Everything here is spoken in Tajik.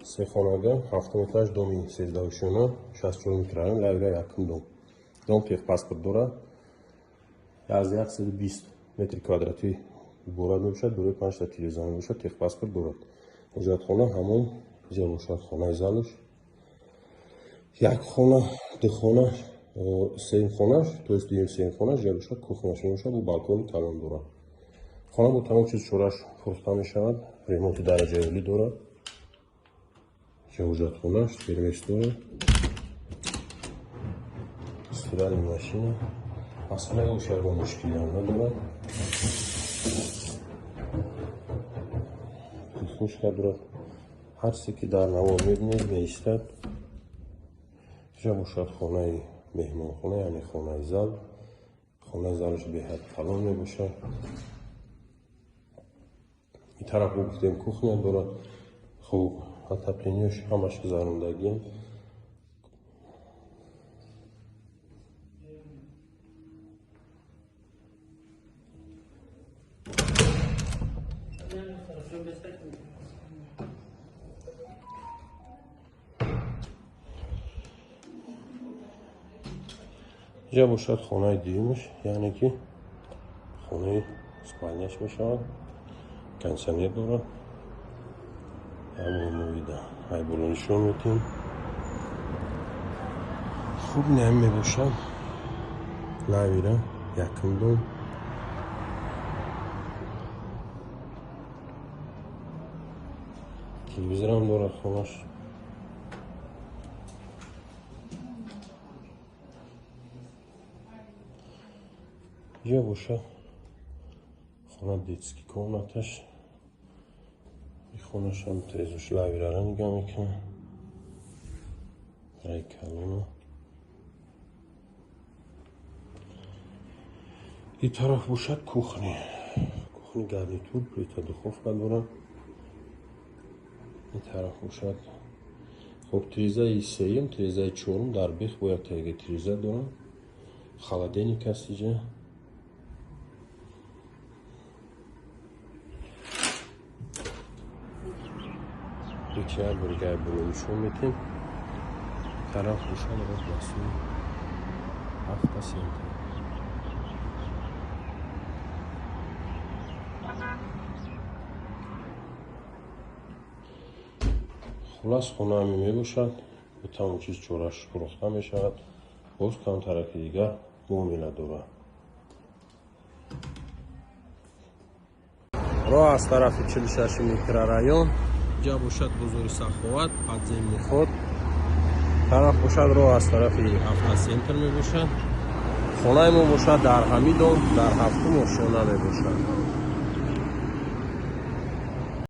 Сехонага, ҳафтум этаж, доми 13-ошёна, 64 микрорайон, Лавира, якум дом. Дом техпаспорт дорад. 1120 метри квадратӣ иборат мебошад, дорои панҷта тиреза мебошад, техпаспорт дорад. Ҳоҷатхона ҳамон ҷо бошад, хонаи залш. Як хона, ду хона, сеюм хонаш, то есть дуюм сеюм хонаш ҷо бошад, кухняш мебошад, бо балкони калон дорад. Хона бо тамом чиз чораш фурӯхта мешавад, ремонти дараҷаи олӣ дорад. Ҳоҷатхонаш термес дорад. Стиральная машина. Масъалаи ош ягон мушкилиам надорад. Кухнишка дорад. Ҳар чизе ки дар навор мебинед, меистад. Ҷо бошад хонаи меҳмонхона, яъне хонаи зал. Хонаи залаш беҳад калон мебошад. Ин тараф гуфтем кухня дорад. Хуб, отоплениёш ҳамаш гузарондагиам. Ҷа бошад хонаи дуюмаш, яъне ки хонаи спальняш мешавад. Кондитсионер дорад. Айболо нишон медиҳем. Хуб, ням мебошад. Лавира, якум дом. Телевизорам дорад хонаш. Ҷо бошад хона детский комнаташ. Хонашам трезуш лавирара нигоҳ мекунам. Рай калона. Ин тараф бошад кухня. Кухни гарнитур, плита, духовка дорад. Ин тараф бошад хоб трезаи сеюм, трезаи чорум дар бех бояд теги треза дорад. Холодильник аст иҷа. Яке як бори гай боло нишон медиҳем. Тараф бошад роҳ ба сӯи автоцентр. Хулас, хона ҳамин мебошад. Бо тамом чиз чораш фурӯхта мешавад. Боз камтараки дигар муомила дорад. Роҳ аз тарафи 46 микрорайон, ҷа бошад бозори Саховат, подземный ход. Тараф бошад роҳ аз тарафи автоцентр мебошад. Хонаи мо бошад дар ҳамин дом, дар ҳафтум ошёна мебошад.